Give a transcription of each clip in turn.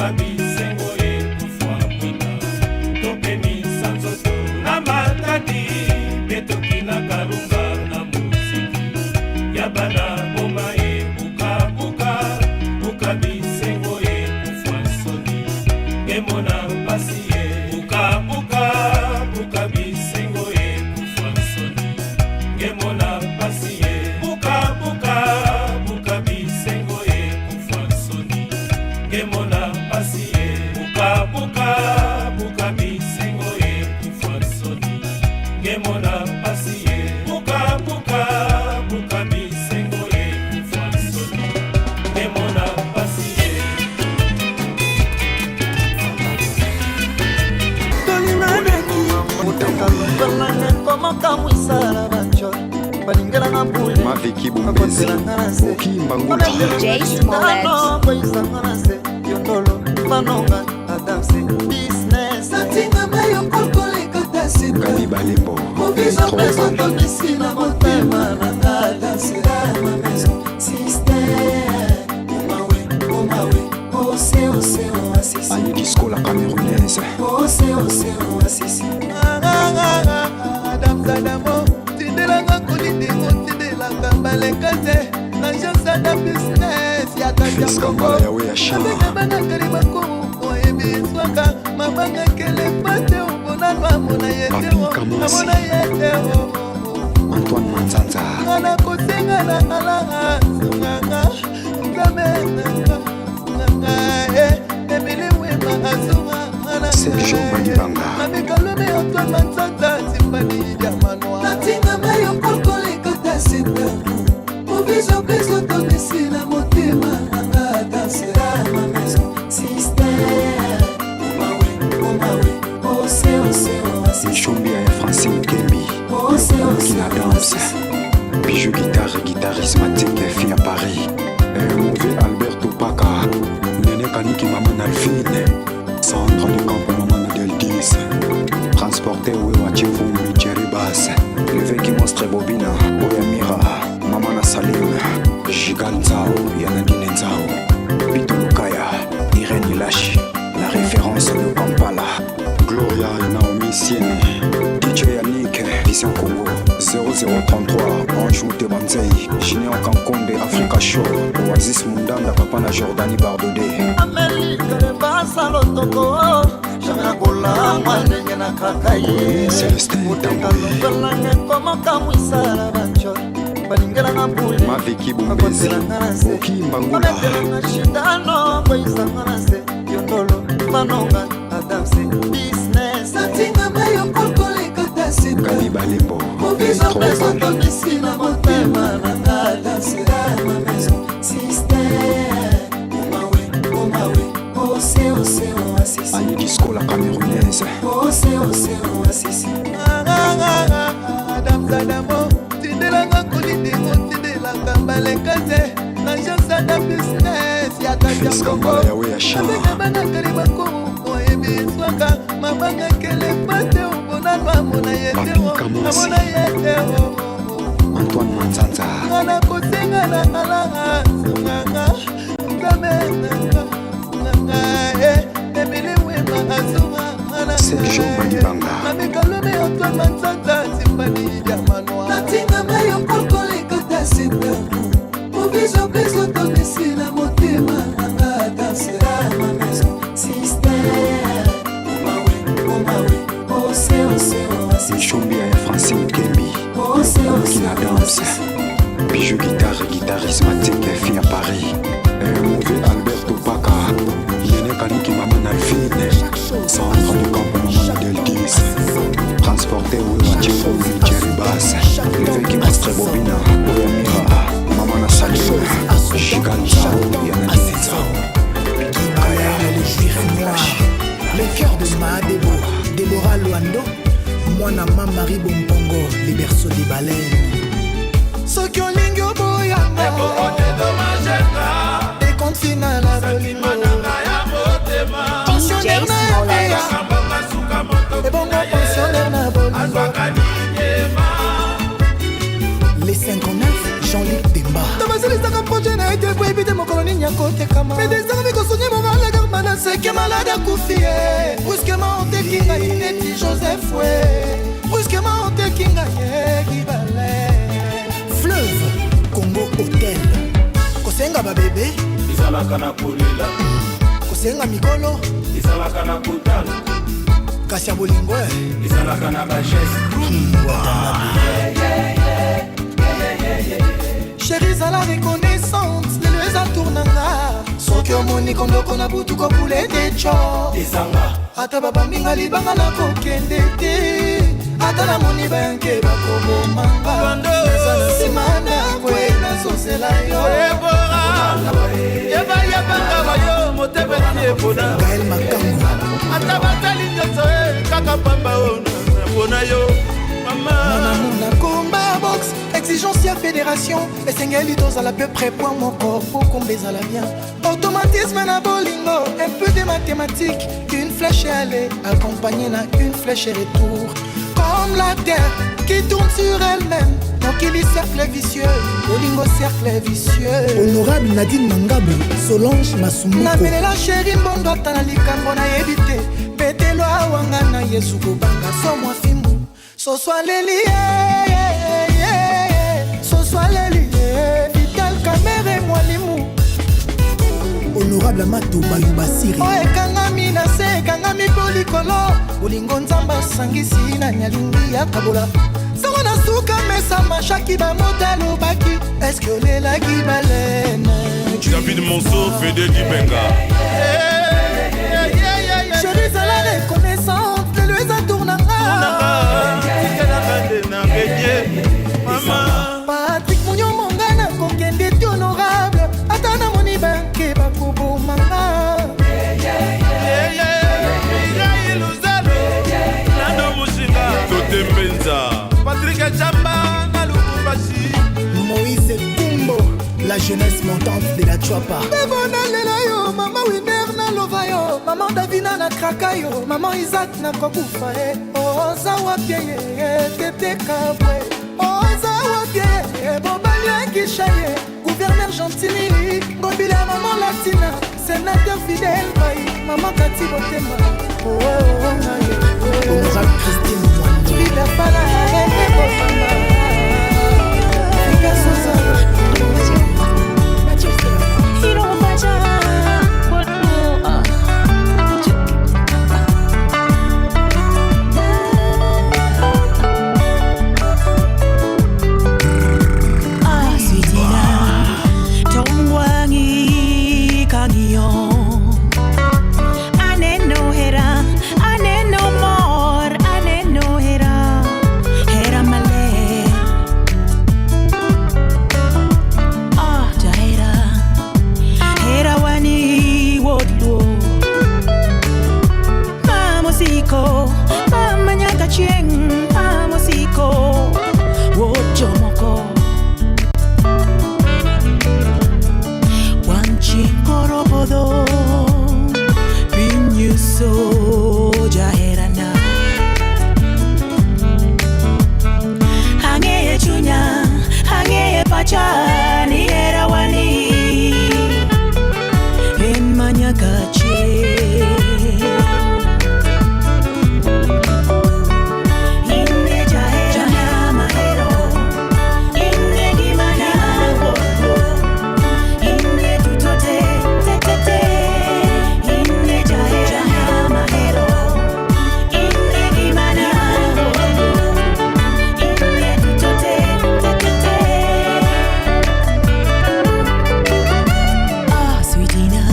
Buka bisengo ekufwa mwinda, topemisa nzoto na Matadi mpe tokina Karunga na muziki ya bana Boma e. Buka, buka, buka bisengo ekufwa nsoni, ngemona mpasi ye. Buka, buka, buka bisengo ekufwa nsoni, ngemona mpasi ye. Buka, buka, buka bisengo ekufwa nsoni, ngemona mpasi ye. Buka, buka, buka bisengo ekufwa nsoni, ngemona mpasi ye. Buka, buka, buka bisengo ekufwa nsoni, ngemona mpasi ye. Tolinganaki Komokamwisala banjo balingelanga bule. Maviki Bombezi, Okimba Ngula. DJ Smollett. Koyisanga na se yondolo manonga adamse business. Natinga mayokokoleka tasita. Gabi Balembo, Mobizo Electro. mpe na motema na nga dansera ma maison sister omawe omawe ose ose oasisi. Annie Disco, la Camerounaise. Ose ose oasisi. Adam Sadamo, tindelanga kolindingo, tindelanga baleka te na josada business ya Fils Kambala Yawe ya Shama. Kabiabanakali bakuu oyebi zwaka mabanga kelepa te obonano amona ye te. Papi Kamosi. Amona ye te. Antoine Manzanza. Nga na kosenga na alanga sunganga nzambe nanga sunganga Emili Wema asunga. Sergio Badibanga. Mamikalome Antoine Manzanza Tiffany Diamanoi. Natinga mayokokoleka tasita mobizo mpe tondisi na motema na nga dansera ma maison sister omawe omawe ose ose oasisi. Michombia ya Francine Kembi. Ose ose Kina Danse. Bijou guitare, guitariste Matique, fille à Paris. Mauvais Alberto Paka. Nene Kaniki, Maman Alphine. Sandra de Campo, Maman Adeldis. Transporteur Wewa Chivumbi, Jerry Bass. L'évêque Monstre Bobina, Oyamira, Maman Salim. Gigal Nzao, Yanadine Nzao. Pito Lukaya, Irène Ilashi. La référence de Kampala. Gloria Naomi Siene. DJ Yannick, Vision Congo 0033, Ange Moutebanzei, Junior Kankonde, Africa Show, Oasis Mundanda, Papa na Jordani Bardodé. Amelikale basala otoko jamai nakolangwa ndenge na kaka ye. Célestin Tambwe. Otekalongolange komokamwisala banjo balingelanga bule. Maviki Bombezi, Okimba Ngula. Bametelanga shidano koyisanga na se yondolo manonga adamse business. Natinga mayokokoleka tasita. Gabi Balembo, mobizo mpe Electro. tondisi na motema na nga dansera ma maison sister omawe omawe ose ose oasisi. Annie Disco, la Camerounaise. Ose ose oasisi. Adam Sadamo, tindelanga kolindingo, tindelanga baleka te na josada business ya Fils Kambala Yawe ya Shama. Kabiabanakali bakuu oyebi zwaka mabanga kelepa te obonano amona ye te. Papi Kamosi. Amona ye te. Antoine Manzanza. Nga na kosenga na alanga sunganga nzambe nanga sunganga Emili Wema asunga. Sergio Badibanga. Mamikalome Antoine Manzanza Tiffany Diamanoi. Natinga mayokokoleka tasita mobizo mpe tondisi na motema na nga dansera ma maison sister omawe omawe ose ose oasisi. Michombia ya Francine Kembi. Ose ose Kina Danse. oasisi. Bijou guitare, guitariste Matique, fille à Paris. Mauvais Alberto Paka. Nene Kaniki, Maman Alphine. Centre de Campo, Maman Adeldis. Transporteur Wewa Chivumbi, Jerry Bass. L'évêque Monstre Bobina, Oyamira, Maman Salim. Gigal Nzao, Yanadine Nzao. Guy Baleine, le juif noir, le cœur de Maadebo, Déborah Luando, mwana ma Marie Bompongo, les berceaux des baleines. Soki olingi oboyanga, decompte final ya bolingo. DJ Pensionnaire na Smollett. eteya ebongo pensionnaire na bolingo. Les 59, Jean-Luc Demba. To basilisaka projet na ye te po yebi te mokolo nini akotekama. Medesaka mikosunye mokalaka manase. Malade akufi ye. Brusquement oteki ngai neti Joseph we. Brusquement oteki ngai ye Gibale. Fleuve Congo Hotel. Kosenga babebe ezalaka na kolela. Kosenga mikolo ezalaka na kotala. Kasi ya bolingo ezalaka na bageste. Chéri zala reconnaissante, lelo eza tour na nga. Soki omoni kondoko na butu kopula ete co. Ezanga. Ata babambinga libanga nakokende te. Ata namoni bayanke bakobomanga. Naza na nsima ndako nazozela yo. Yebayebanga bayo motema esi epona. Gaël Makangu. Ata batali nyonso e kaka pamba oyo mpona yo mama. Na komba box exigence ya fédération esengeli tozala peu près point moko po komba ezala bien. Automatisme na bolingo, un peu de mathématiques, une flèche aller accompagnée na une flèche retour. Comme la terre qui tourne sur elle-même, mokili cercle vicieux, bolingo cercle vicieux. Honorable Nadine Mangabu, Solange Masumbuko. Nabelela sheri mbondo ata na likambo nayebi te. Petelo awanga na Yesu kobanga somwa fimbu. Soso aleli ye, soso aleli ye, Vital Kamere mwalimu. Honorable Amato Bayuba Siri. Oyo ekangami na se ekangami mpo likolo. Bolingo Nzambe asangisi nani alingi akabola. Sango na suka mesa mashaki bamoto alobaki eske olelaki balene. David Monceau, Fede Dibenga. Chéri zala reconnaissante, lelo eza tour na nga. Patrik Munyomonga nakokende ti honorable, ata namoni banke bakobomanga. Tote Mbenza. Patrick Chamba na Lubumbashi. Moïse Kumbo, la jeunesse montante de la Chuapa. Bebo nalela yo, mama Winer nalova yo, mama Davina nakraka yo, mama Isaac nakokufa ye. Oza wapi ye, tete kabwe. Oza wapi ye, mobali akisha ye, gouverneur Gentini, ngobila mama Latina, sénateur Fidèle Bai, mama Kati Botema. Oh, oh, oh, ye. Honorable Christine Mwando. Frida Fala, René Botama. Frida Sosa. Ah, sweetina,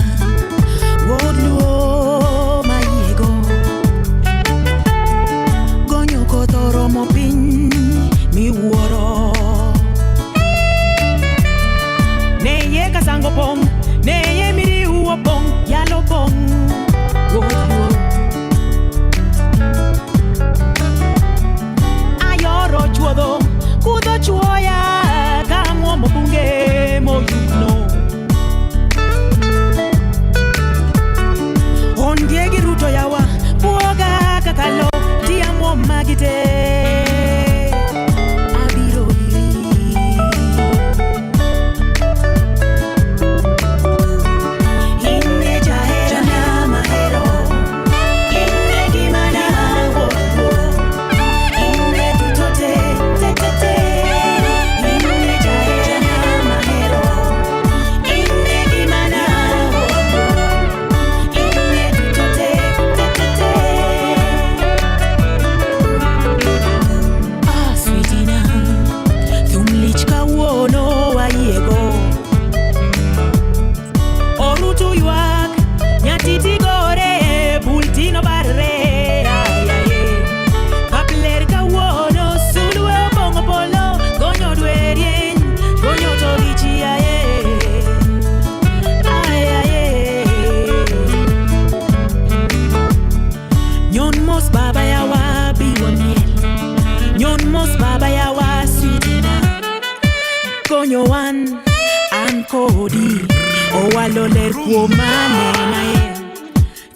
Kuom ane naye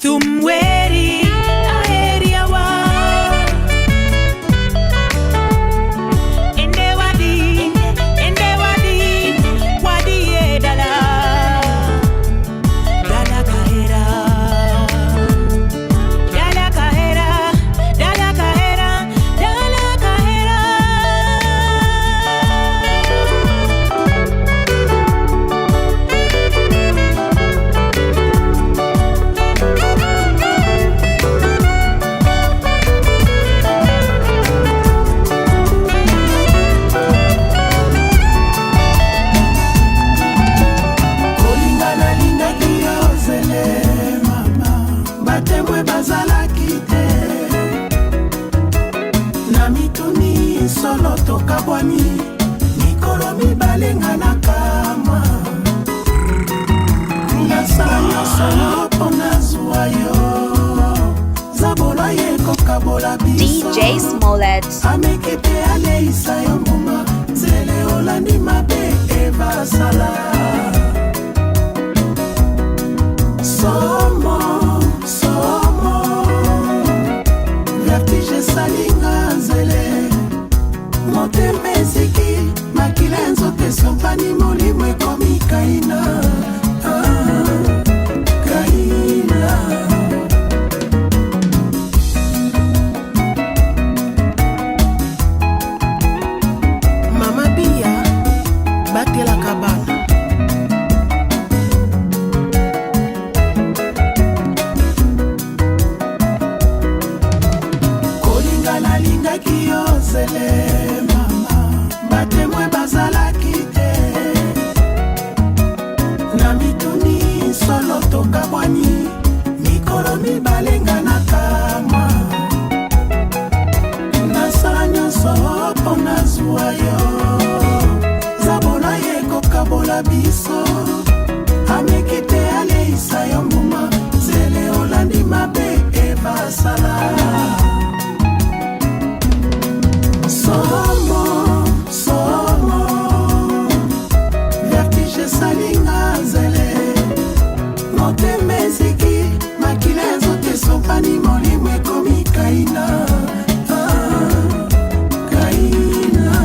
Thum weri aheri awa Ende wadi, ende wadi, wadi e dala Dala kahera Dala kahera, dala kahera, dala kahera. Kolinga nalingaki yo zele mama, batemwe bazalaki te. Na mituni solo tokabwani mikolo mibale nga na kamwa. Nasala nyonso mpo nazwa yo, zabolo ye kokabola biso. DJ Smollett. Ameki te aleisa yo mbuma, nzele olandi mabe evasala. Somo somo, vertige esalinga nzele, motema eziki, makila ya nzoto esopani, molimo ekomi kaina. Ah, kaina. Mama Biya batelaka bana. Kolinga nalingaki yo zele mama, batemwe bazalaki te. Na mituni solo tokabwani mikolo mibale nga na kamwa. Nasala nyonso mpo nazwa yo, zabola ye kokabola biso. Ameki te aleisa yo mbuma, nzele olandi mabe ebasala. Somo somo, vertige esalinga nzele, motema eziki, makila ya nzoto esopani, molimo ekomi kaina. Ah, kaina.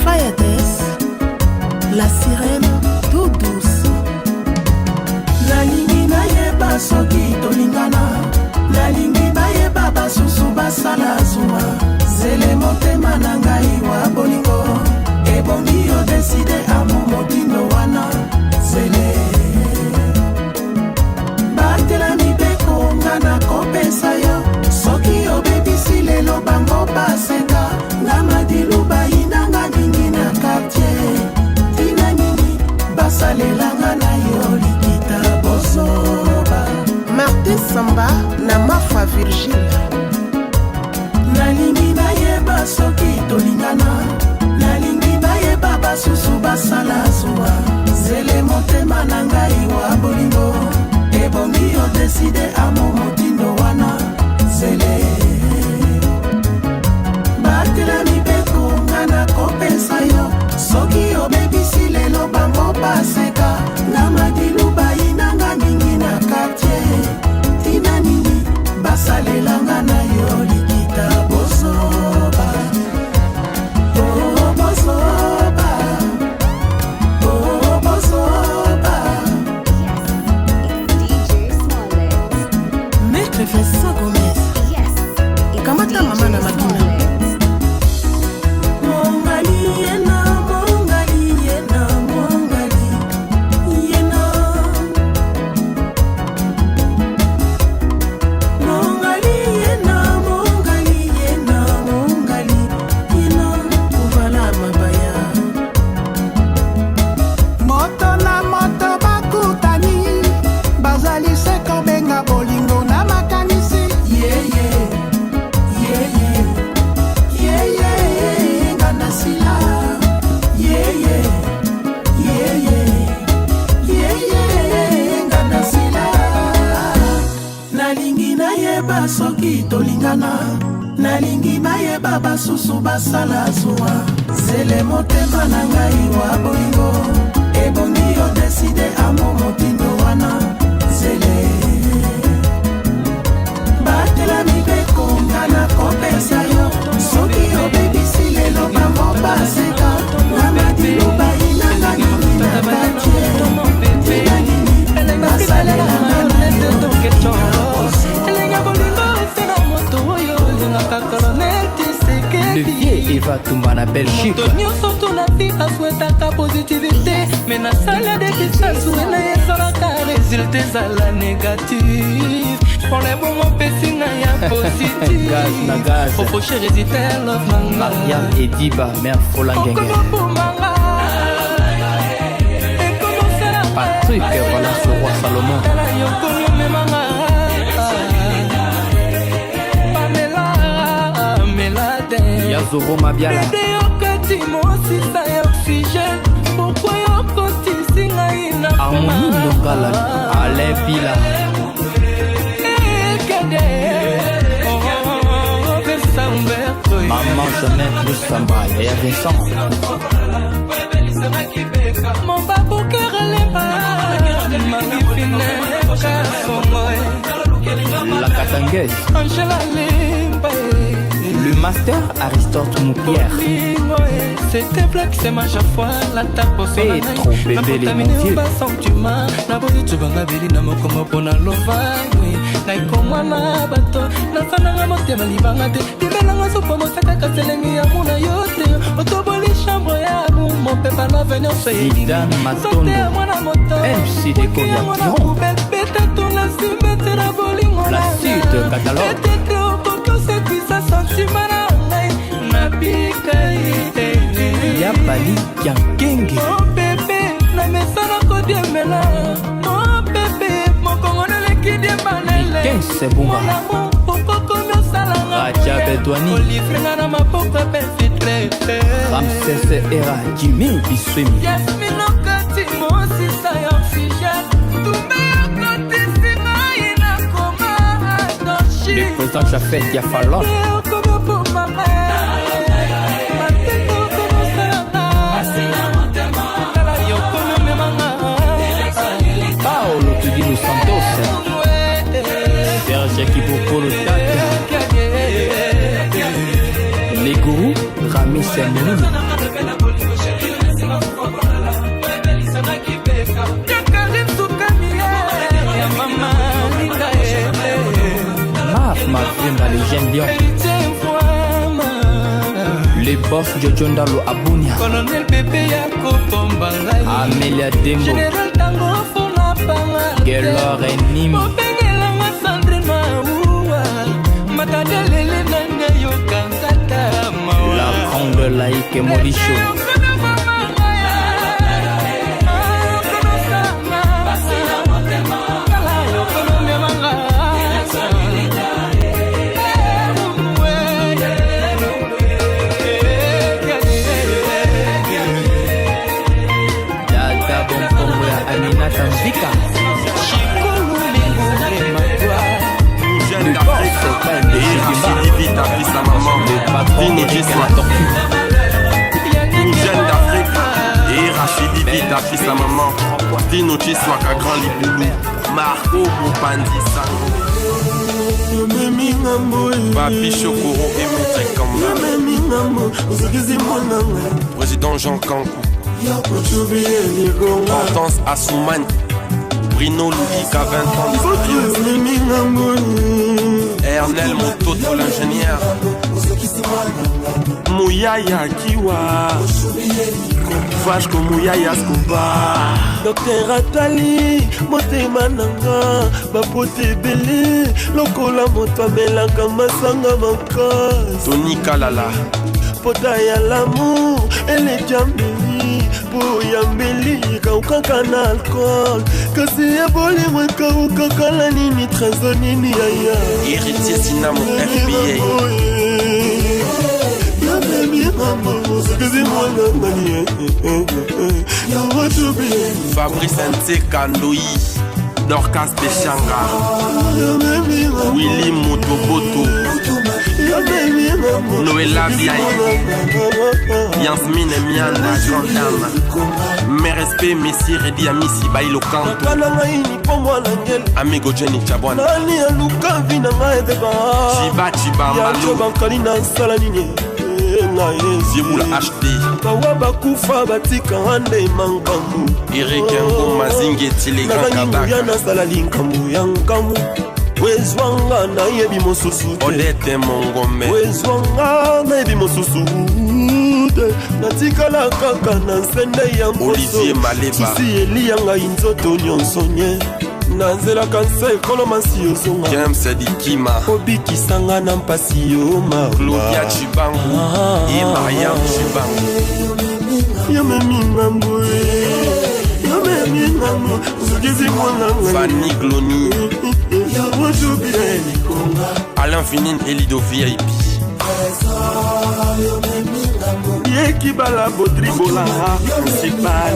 Firedes, la sirène tout douce. Nalingi nayeba soki tolingana, nalingi bayeba basusu basala zuwa. Zele motema na ngai wa bolingo, ebongi yo deside amo motindo wana. Zele batela mibeko nga nakopesa yo, soki obebisi lelo bango baseka. Nga madilu bayinanga mingi na quartier, tina nini basalelanga na yo likita bozoba. Martin Samba na Mafa Virgile. Nalingi nayeba soki tolingana, nalingi bayeba basusu basala zuwa. Zele motema na ngai wa bolingo, ebongi yo deside amo motindo wana. Zele batela mibeko nga nakopesa yo, soki obebisi lelo bango baseka. Nga madilu bayinanga mingi na quartier, tina nini basalelanga na yo likita bozoba. Oh, bozoba. Oh, bozoba. DJ Smollett. Maître Vincent Gomez. Yes, it's Kamata mama DJ na makina. Smollett. Mongali yena, mongali yena, mongali yena, mongali yena. bayeba soki tolingana. Nalingi bayeba basusu basala zuwa. Zele motema na ngai wa bolingo, ebongi yo deside amo motindo wana. Zele batela mibeko nga nakopesa yo, soki obebisi lelo bango baseka. Na madilu bayinanga nini na katie, tina nini basalelanga na yo. Le vieux Eva Tumba na Belgique. Moto nyonso tuna fi aswetaka positivité, me nasala depisasue na ye ezalaka résultat ezala négatif. Mpona ebongo opesi na ya Gaz na gaz. positif, ofoshe résultat love nanga. Mariam Ediba, mère Folangenge. Okomobomanga. Patrick, voilà ce roi Salomon. Tala yokomi omemanga Pamela Melade. Yazoro Mabiala. Bebe yokati mosisa ya oxygène, pourkui yokotisi ngai na Harmonie Ndongala, Alain Bila. Ekende opesa Umberto. Maman Jeannette Moussamba, Yaya Vincent. Mombabukerelema mangifinekasongo. La Katangaise. Angela Lemba. Le master Aristote Moupière. C'était black, c'est ma chaque fois lata. Petro Bébé les mon vieux. Basentiment naboyi tobanga beli na mokongo mpona lovai naikomwana bato nasananga motema libanga te bimelanga supa mosaka kaselemi ya muna yo te otoboli chambre ya mopepa love nyonso. Zidane Matondo. Ya mwana moto. MC Deko ya Piron. Beta tona simbete na bolingo. La Suite Catalogue. Peut-être okoki osekwisa sentiment na ngai nabika ye. Ya Bali Kiankenge. Mon bébé, na mesana kodiembela. Mon bébé, mokongo naleki diembanele. Quinze Bunga. Okokomi osalanga. Raja Bedouani. Olivrenga na maboko befiltre. Ramsès Era Jimmy Biswemi. Yasmin okati mosisa ya oxygène, tumbe okotisi ngai na koma. Le président Jafet Diafalon. Paolo Tudino Santos. Serge Kibokolo Tata. Les gourous Rami Semoulou. Maf Mavimba les jeunes lions. Les boss Jojo Ndalo Abunia. Colonel bebe ya kopomba ngai. Amelia Dembo. Général tango fona panga. Gelor Enim. Obengelanga Sandrine Maua matadelele nane yokangata mawa. La grande laïque Molisho. Dada Bonkongo ya Aminata Mvika. Le boss Kain de Chidimba. Vita, fils à maman. Le patron Dino Eric Giswa. la tortue. Une jeune d'Afrique. Et Rachidi Vita, fils à maman. Dino Chiswaka, grand Liboulou. Marco Bopandi Sango. Omemi ngambo. Papi Chokoro et Maître Kamba. Omemi ngambo ozokisi mwananga. Président Jean Kankou. Otubi elikonga. Hortense Assoumani. Bruno Loudika, 20 ans d'expérience. Omemi ngambo. Ernel Mototo, l'ingénieur. Muyaya Kiwa Vasco Muyaya Scuba. Docteur atali motema nanga bapota ebele lokola moto amelaka masanga makasi. Tony Kalala. Pota ya lamour eleki ya mbeli mpo ya mbeli ekaukaka na alcool kasi ya bolingo ekaukaka na nini trésor nini yaya. Héritier Sinamo FBA. Fabrice Ntseka Ndoyi. Dorcas Peshanga, Willy Motoboto, Noëlla Biaï, Yasmine Mianda, grande dame. Mes respects, Messi Redi Amisi Bailo Kanto. Amigo Jenny Chabwana. Nani aluka vi na ngai ebeba. Chiba Chiba Malo. Bankali nasala nini na ye. Zieboula HD. Bawa bakufa batika nde mankambu. Eric Ngoma Zingeti les grands Nazangi nguya kabaka. nasala linkambu ya nkambu. Wezwanga nayebi mosusu te. Odette Mongombe. Wezwanga nayebi mosusu te. Natikala kaka na nsende ya Olivier Maleba. Susi eliya ngai nzoto nyonso nye. Nanzelaka nse ekolo masi ozonga. James Dikima. Obikisanga na mpasi yo mawa. Claudia Chibangu et Mariam Chibangu. Yomemi ngambo yomemi ngambo ozokisi mwana ngai. Fanny Gloni. Alain Finine Elido VIP. Ye kibala bodribolanga principal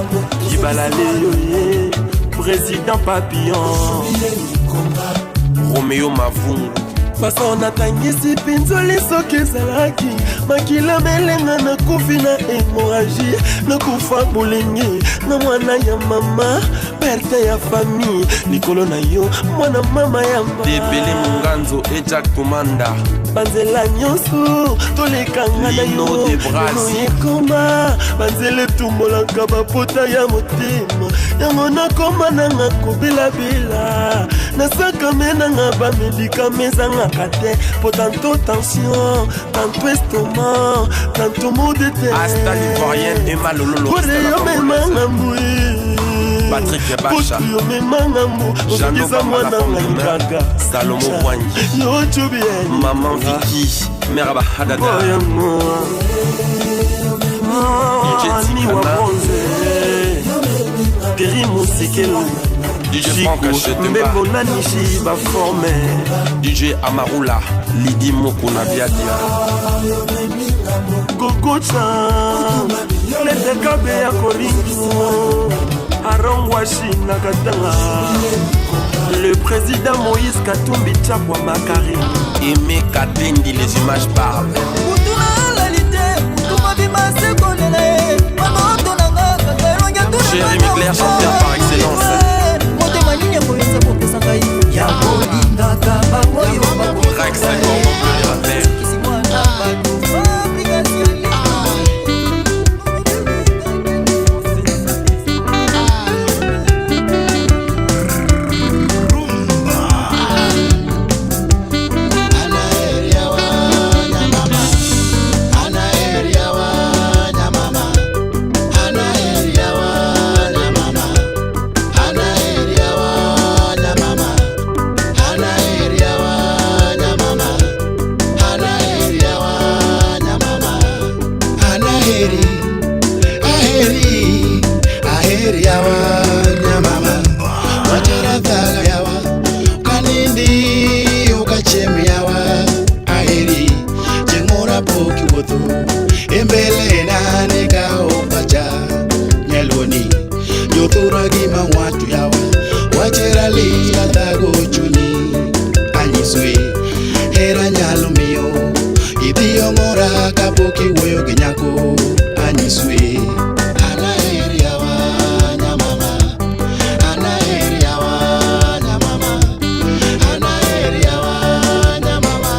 kibala leyo ye président papillon. Roméo Mavungu. Façon natangisi mpinzoli soki ezalaki makila melenga nakufi na hémorragie nakufa bolingi na mwana ya mama perte ya famille likolo na yo mwana mama ya Debele Munganzo et Jack Tumanda. Banzela nyonso tolekanga na Lino yo de Braz. Lelo ekoma banzela etumbolaka bapota ya motema yango nakoma nanga kobelabela nasakame nanga bamedikame ezangaka te po tanto tension tanto estomac tanto mot de tête. Asta l'ivoirienne Emma Lololo. Pone yo memanga mbui. Patrick Bacha. Potu yo memanga mbu Jeannot ozokisa Bambala mwana ngai Pamdoumin. kaka. Salomon Bwangi. Yo tubie. Maman Vicky. Mère Bahadada. DJ Ni wa Tikana. bronze Thierry Musikelo. DJ Franck Achetemba. Mbembo nanishi baforme. DJ Amarula. Lydie Mokona Biadia. Gogocha Letekabe ya Korinto Arongwashi na Katanga. Le président Moïse Katumbi Chapwa Makari. Aimé Katendi, les images parlent. Mutuna alali te mutu mobima sekolela ye manoto nanga kaka elongi Jérémy Claire, chanteur par excellence. Motema nini ekoyesa kopesa ngai ya kolingaka bango yo. Rex Cordon Bleu Raphaël. Anaheri, aheri, aheri yawa nyamama, wachera thaga yawa, ukanindi ukachemi yawa, aheri, cheng'ora pok iwuotho, embele nane ka opacha, nyaluoni, jothurwa gima wacho yawa, wachera lit kathago chunyi, anyiswe, hera nyalo miyo, idhi ong'ora kapok iwuoyo gi nyako, anyiswe. Anaheri yawa nyamama, anaheri yawa nyamama, anaheri yawa nyamama,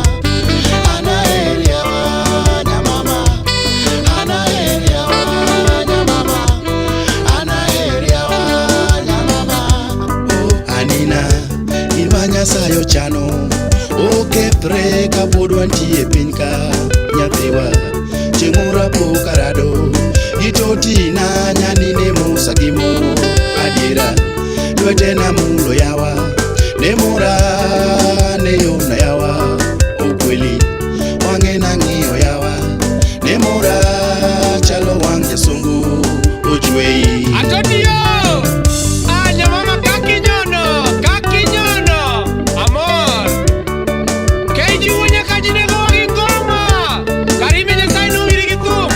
anaheri yawa nyamama, anaheri yawa nyamama, anaheri yawa nyamama. Oh, Anina, gima Nyasaye ochano okethre kapod wantie e piny ka nyathiwa chieng' moro apo karado gitotina nyani ne musa gi mo adiera lwetena mulo yawa ne mora ne yomna yawa okweli wang'e nang'iyo yawa ne mora chalo wang' jasungu ochweyi. Antonio! Ah, nyamama kakinyono, kakinyono. Amor. Keiji wunya kajinego gi ngoma. Karime Nyasaye nowiri gi thum.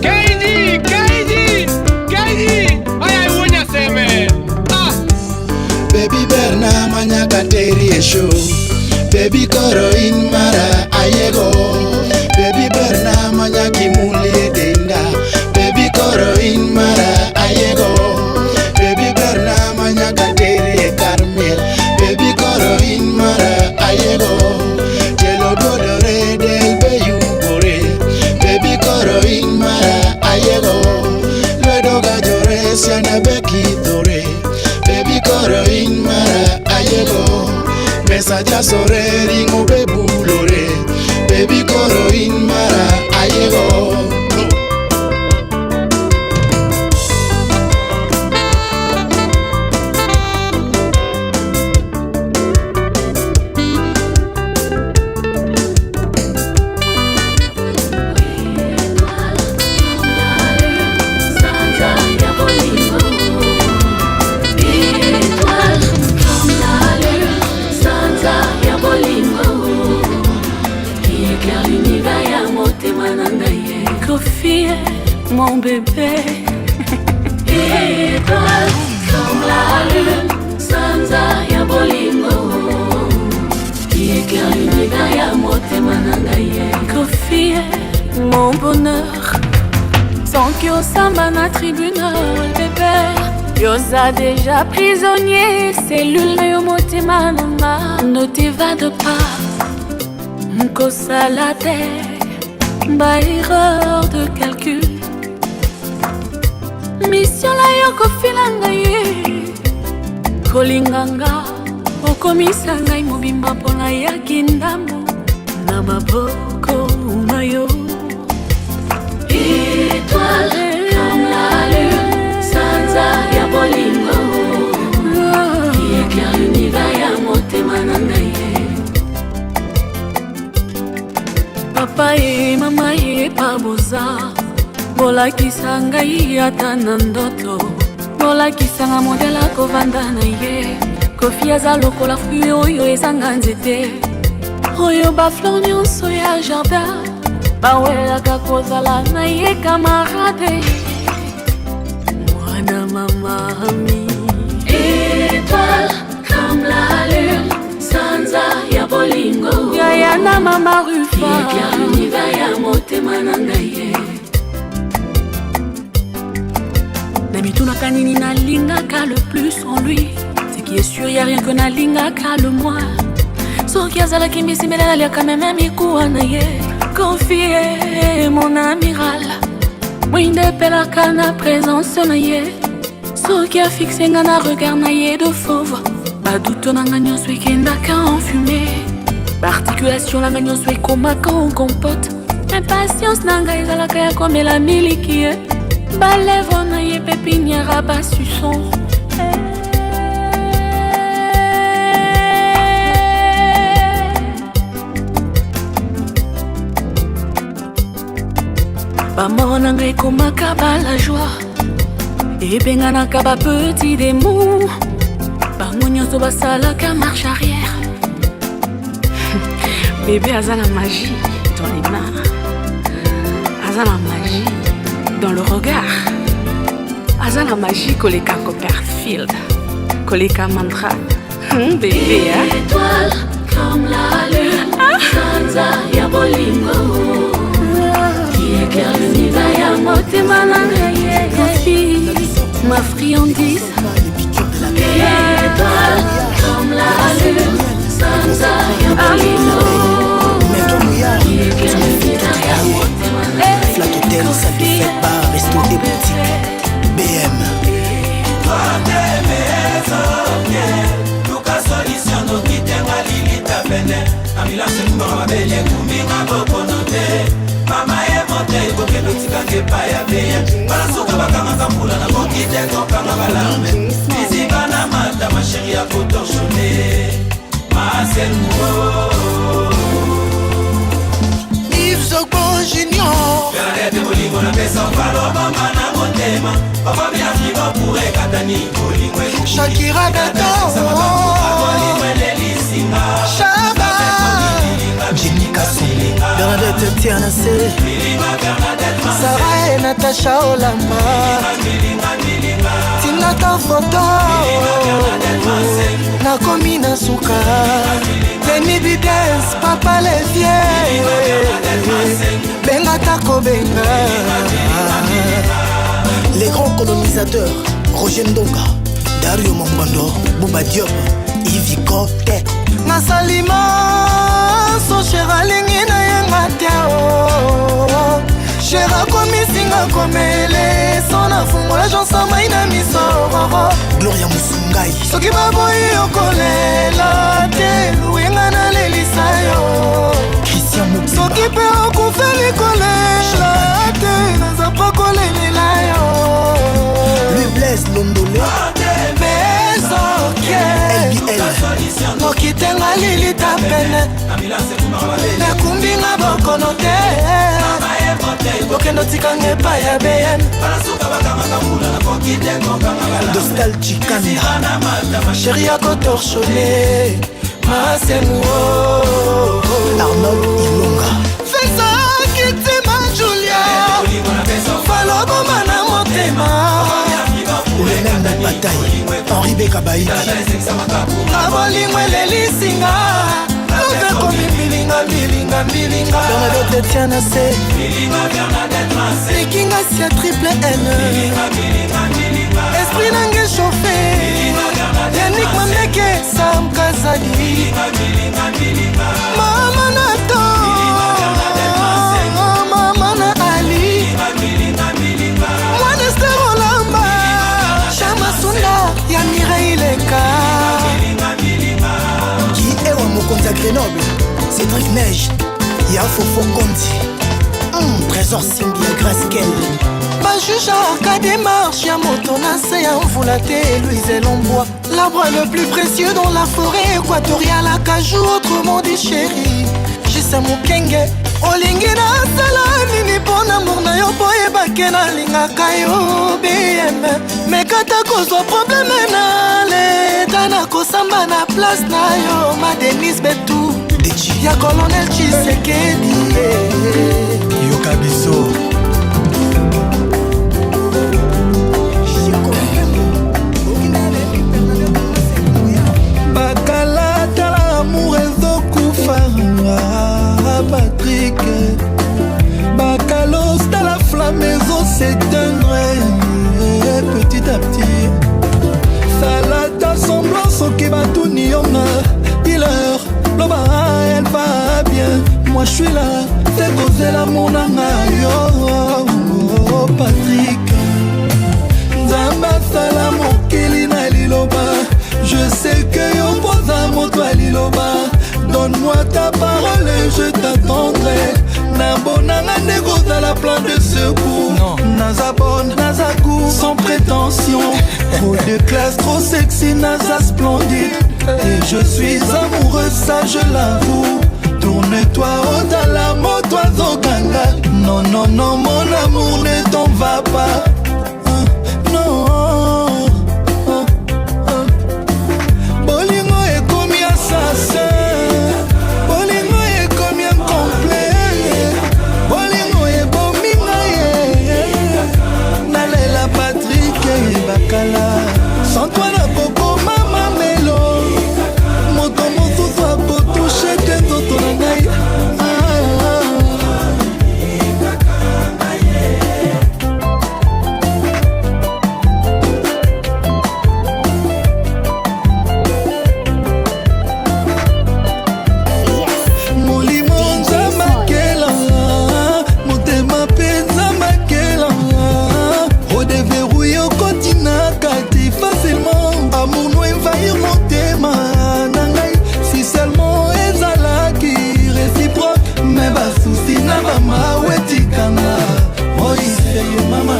Keiji, Keiji, Keiji. Aya wunya seme. Ah. Baby. Baby koro in mara ayego. Baby berna manyaki mulie denda. Baby koro in mara ayego. Baby berna manyaka deri e karmiel. Baby koro in mara ayego. Tielo dwodore del be yugore. Baby koro in mara ayego. Lwedo gajore sianda be kithore. Baby koro in mara ayego. Mesa jasore ring'o be bulore. Baby koro in mara ayego. Étoile comme la lune, sanza ya bolingo qui éclaire l'univers ya motema na ngai ye. Kofi, mon bébé. Étoile comme la lune, sanza ya bolingo qui éclaire l'univers ya motema na ngai ye. Kofi, mon bonheur. Sans que osamba na tribunal, bébé. Yoza déjà prisonnier, cellule na yo motema na nga. Ne t'évade pas, nkosala te, ba erreur de calcul. Mission na yo kofila ngai kolinga nga okomisa ngai mobimba mpona yaki ndambo na maboko na yo Étoile comme la lune, sanza ya bolingo qui éclaire l'univers ya motema na ngai ye. Papa ye mama ye paboza bolakisa ngai ata na ndoto bolakisanga modele akovanda na ye kofi aza lokola fruit oyo ezanga nzete oyo bafleur nyonso ya jardin bawelaka kozala na ye kamarade mwana mama ami. Étoile comme la lune, sanza ya bolingo yaya na mama qui Rufa éclaire l'univers ya motema na ngai ye. Na mitunaka nini nalingaka le plus en lui. Ce qui est sûr, ya rien que nalingaka le moins. Soki azalaki mbisi mbele naliaka meme mikuwa na ye. Confie mon amiral, mwinda epelaka na présence na ye. Soki afixe nga na regard na ye de fauve, baduto na nga nyonso ekendaka en fumée, baarticulation na nga nyonso ekomaka en compote. Impatience na ngai ezalaka ya komela miliki ye. Balèvre na ye pépinière basuson. Bamort na ngai ekomaka bala joie, ebenganaka bapetit démon. Bango nyonso basalaka marche arrière. Bébé aza na magie dans les mains, aza na magie dans le regard, aza na magie koleka Copperfield, koleka Mandra. Bébé hein? Étoile comme la lune, sanza ya bolingo qui éclaire l'univers ya motema na ngai ye. Kofi, ma friandise. Étoile comme la lune, sanza ya bolingo qui éclaire l'univers ya motema na ngai ye. Flat Hotel, salle de fête, bar, resto et boutique. BM. Luka solution noki tenga lilita pene ambulance ekumbaka mabele ekumbinga bokono te mama ye mote ekokende otikanga epai ya beye balasuka bakangaka mbula nakoki te kokanga balarme liziba na mata masheri ya kotorshone maselmo. Yves Zogbo Junior. Bernadette bolingo napesa opalo mama na motema bakomi afriko pour ekatani bolingo. Shakira Beto. Bolingo elelisinga. Shaba Jimmy Kassongo. Bernadette Tianase. Sarah et Natacha Olamba. Tinata foto. Nakomi na suka. Denis Bidens, papa Levier. Benga takobenga. Les grands colonisateurs, Roger Ndonga, Dario Mombando, Bouba Diop, Yves Kote. Nasali manso cher alingi na yenga te o cher akomisinga komele so nafungola jansa mai na miso. Gloria Musungai. Soki baboyi okolela te, luwenga nalelisa yo. Christian Mobimba. Soki mpe okufeli kolela te, naza mpo kolelela yo. Louis Blaise Londole. Bezoke LBL. Noki te nga lilita pene nakumbinga bokono te, okende otikanga epai ya BM. Dostal Chikanda. Chéri akotorchone masemu. Arnold Ilonga. Fesa kitima Julia faloboma na motema. Même bataille. Henri Bekabaïti. Na bolingo elelisinga love ekomi mbilinga mbilinga mbilinga. Bernadette Etiana se likingasi ya triple N, esprit nange chauffe. Yanik Mameke, Sam Kazadi, mama na to, mama na Ali, mwana Ester Olamba, Chamasunda ya Mireileka. Ki ewa mokonzi ya Grenoble, Cédric Neige, ya Fofo Kondi. Trésor Simbi ya Grace Kel. Bajugeaka démarche ya moto na se ya mvula te. Louise Elombwa, l'arbre le plus précieux dans la forêt équatoriale, akajou, autrement dit chéri Jise Mokenge. Olingi nasala nini mpo na amour na yo, mpo oyebake nalingaka yo? BM mekata kozwa problème na leta, nakosamba na place na yo. Ma Denis Betu ya colonel Tshisekedi. Yoka biso. Bakala, tala amour ezokufa. Patrik Bakalos, tala flamme ezoséteindre petit à petit. Salata semblant, soki batuni yonga dealer, loba elle va bien, moi je suis là te kozela monanga yo. Patrik, Nzambe asala mokili na liloba, je sais que yo mpoza moto ya liloba. Donne-moi ta parole et je t'attendrai. Nabonanga nde kozala plan de secours. Naza bonne, naza cool, sans prétention, trop de classe, trop sexy, naza splendide et je suis amoureux, ça je l'avoue. Tourne-toi, otala moto azokanga. Non, non, non, mon amour, ne t'en va pas. Ah, non. Ah, ah. Bolingo ekomi assassin, bolingo ekomi incomplet, bolingo ebomi ngai ye. Nalela Patrik Bakala, sans toi nakokoma mamelo, moto mosusu akotouche te nzoto na ngai. Ah, ah. Molimo Nzambe akela, motema mpe Nzambe akela, odeverrouille okoti na kati facilement. Amour no envahir motema na ngai, si seulement ezalaki réciproque, me basusi na bamawe etikanga. Oiseyo mama,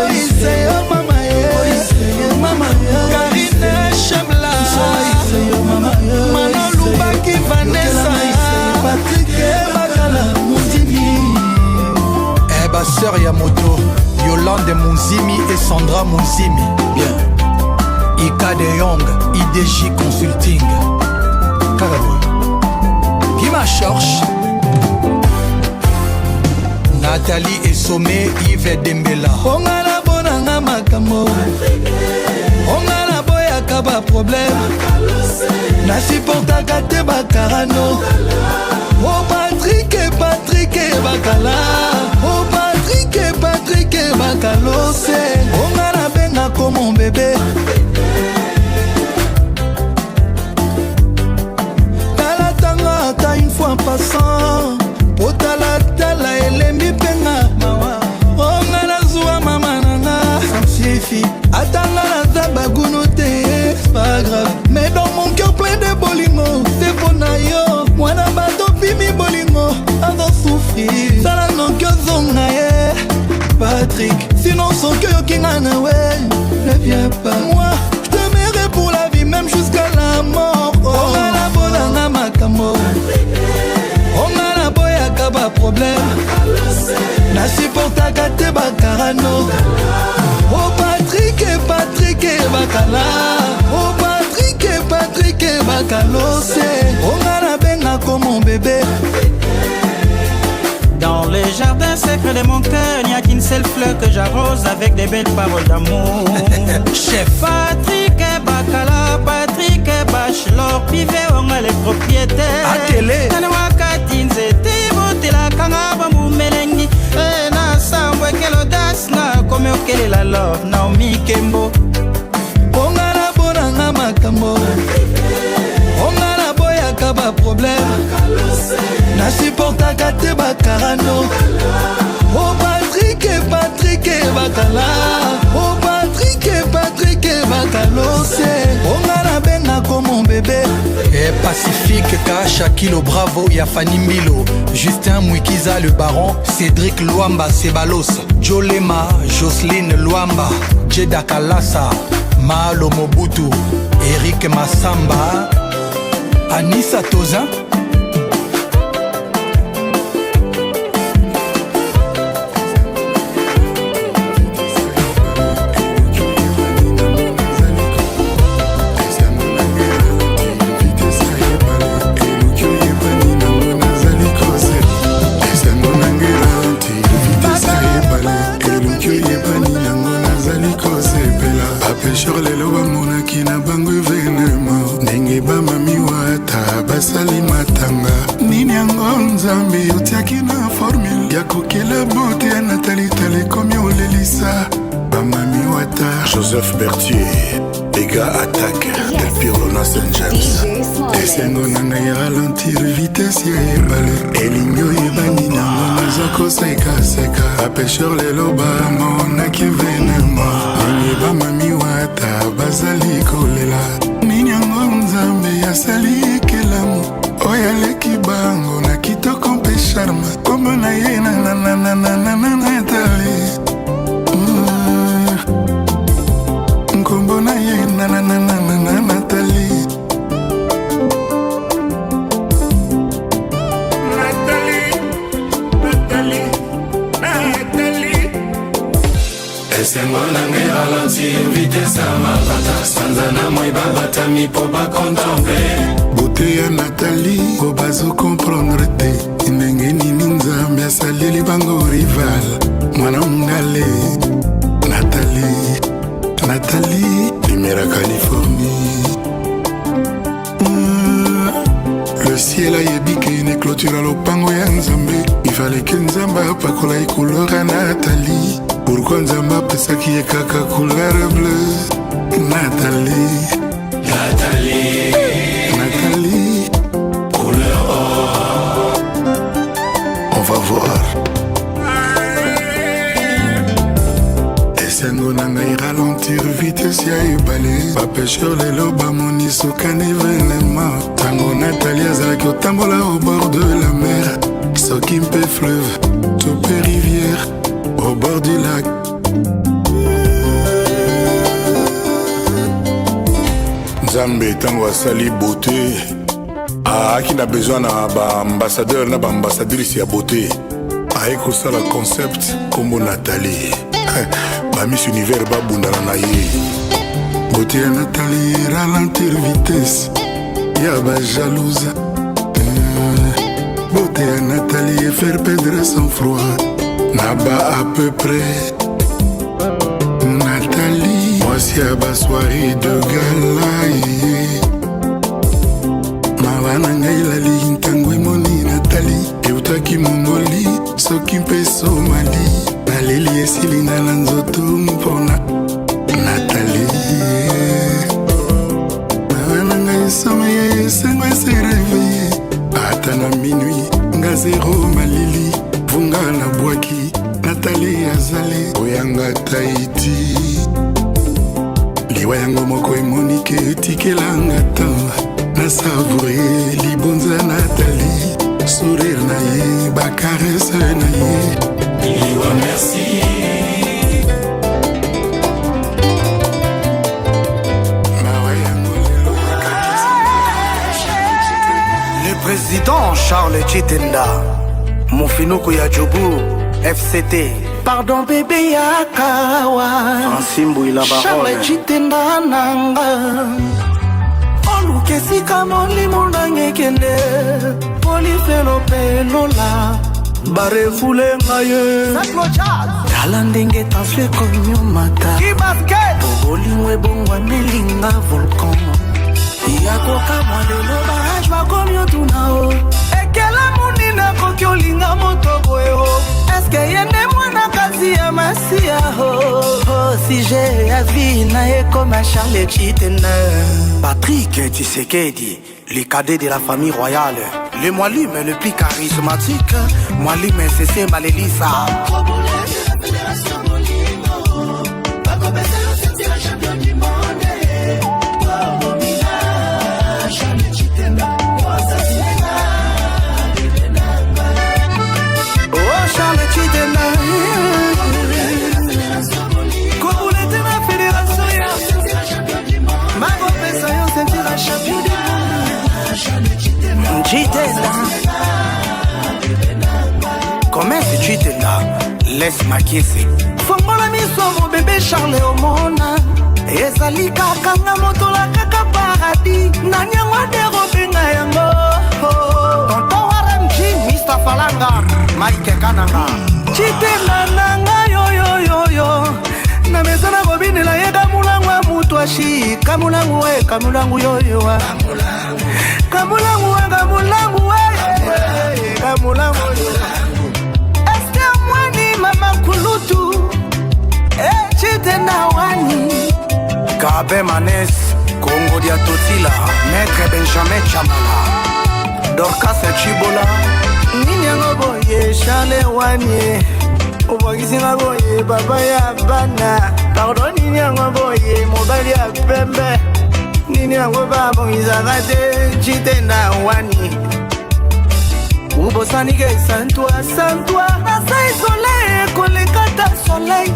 oiseyo mama, oiseyo mama. Karine Shemla, Manolubaki, Vanessa, Patrik Bakala Mundimi. Eh, basœur ya moto, Yolande Munzimi et Sandra Munzimi. Bien. Ika de Young, IDJ Consulting. Kaka boye. Gima Chorche. Nathalie Esomé, Yves Dembela. Onga na bonanga makambo, onga na boyaka baproblème. Nasupportaka te bakarano. O Patrik, Patrik Bakala, o Patrik, Patrik Bakalose, onga nabengako mon bébé. Talatanga ata une fois passant, po talatala elembi mpenga mawa. Onga nazwa mama nanga sifi, atanga naza bagunu te, c'est pas grave, mais dans mon cœur plein de bolingo, c'est mpo na yo. Mwana bato pimi bolingo azosouffrir, sala noki ozonga ye Patrick, sinon soki oyoki nga na we, ne viens pas, moi je t'aimerai pour la vie, même jusqu'à la mort. Onga nabolanga makambo, onga naboyaka baproblème, nasupportaka te bakarano. O Patrik, Patrik Bakala, o Patrik, Patrik Bakalose, onga nabengako mon bébé. Dans le jardin secret de mon cœur, il n'y a qu'une seule fleur que j'arrose avec des belles paroles d'amour. Chef Patrick Bakala, Patrick Bachelor, Pivet, on a les propriétaires. Atele. Tana wakati nzete botelaka nga bamumelengi. Eh, na sambwe quelle audace, na komi okelela love, Naomi Kembo. Onga nabonanga makambo, onga naboyaka baproblème, nasupportaka te bakarano. O Patrik, Patrik Bakala, o Patrik, Patrik Bakalose, onga nabengako mon bébé. Et Pacifique Kasha Kilo Bravo Yafani Mbilo, Justin Mwikiza le Baron, Cédric Luamba Sebalos, Jolema Jocelyne Luamba, Jeda Kalasa, Malo Mobutu, Eric Massamba, Anissa Tozin. Bapesheur lelo bamonaki na bango evenema, ndenge bamami wata basali matanga. Nini yango nzambe otiaki na formule ya kokela bote ya natalitala ekomi olelisa bamami wata. Joseph Berthier Ega attaque Del Pirlo na Saint James. Esengo na ngai ralentir vitesse ya ebale, elingi oyebani nango naza kosekaseka. Bapesheur lelo bamonaki evenema, ndenge bamami wata bazali kolela. Nini yango nzambe asali ekelamu oyo aleki bango na kitoko mpe charme, kombo na ye nananananananatali, nkombo na ye nanananananatali. Esengo na ngai ralentir vitesse ya mapata, sanza na moi babatami mpo bakontemple bote ya Nathalie. Po bazokomprendre te ndenge nini nzambe asaleli bango rival. Mwana mongale Nathalie, Nathalie limera Californie. Le ciel ayebi ke ne clôture lopango ya nzambe, ifale ke nzambe apakola ye couleur ya Nathalie. Pourquoi nzambe apesaki ye kaka couleur bleu? Nathalie, Nathalie, Nathalie, couleur or. On va voir. Esengo na ngai ralentir vitesse ya ebale, bapesheur lelo bamoni suka na evenema. Ntango Nathalie azalaki kotambola au bord de la mer, soki mpe fleuve to mpe rivière, au bord du lac. Nzambe ntango asali beauté, aaki na besoin na baambassadeur na baambassadrice ya beauté. Aye kosala concept nkombo Nathalie, bamiss univers babundana na ye. Beauté ya Nathalie ralentir vitesse ya bajalouse. Beauté ya Nathalie faire perdre sang froid na ba à peu près. Nathalie mwasi ya basoirée de gala ye. Sommeil esengo ese réveille ata na minuit nga zero malili vunga na bwaki natali azali oyanga taiti liwa yango moko emonike etikelanga temps na savoure libonza natali sourire na ye bakarese na ye liwa merci. Le président Charles Chitenda, Mofinuku ya Djoubou, FCT. Pardon bebe yakawa Francine Bouila Charles Baronne. Chitenda nanga oluka esika molimo nanga ekende polifelo mpe lola barefule ngai ye tala ndenge tension ekomi omata bolingo ebongwanelinga volcan ya kokamwa lelo baage bakomi otuna o ekelamu nini akoki olinga moto boye o eske ye nde mwana kasi ya masiya o sije ya vi na ye koma Charles Chitenda. Patrick Tshisekedi, le cadet de la famille royale, le Mwalim le plus charismatique, Mwalim Sese Malelisa. Oh Charles Chitenda, kobula te na fédération ya bakopesa yo ceinture ya champion du monde. Chitenda. Comment Chitenda? Laisse Makiese. Fongola miso mo bebe Charles omona ezali kaka nga motola kaka paradis nani yango aderobenga yango. Tonton Warren G, Mr. Falanga, Mike Kananga. Chitenda na ngai yoyoyoyo na mesa na kobinela ye kamulangu ya mutu ashi kamulangu we kamulangu yoyoa kamulangu we kamulangu we kamulangu yo Ester Mwani mama kulutu e Chitenda wani. Kabe Manes, Congo dia Totila, Maître Benjamin Chamala, Dorcas Chibola. Nini yango boye Charles wanie obwakisinga boye papa ya bana pardon nini yango boye mobali ya pembe nini yango babongisaka te Chitenda wani obosanike santwa santwa naza isole koleka ta soleil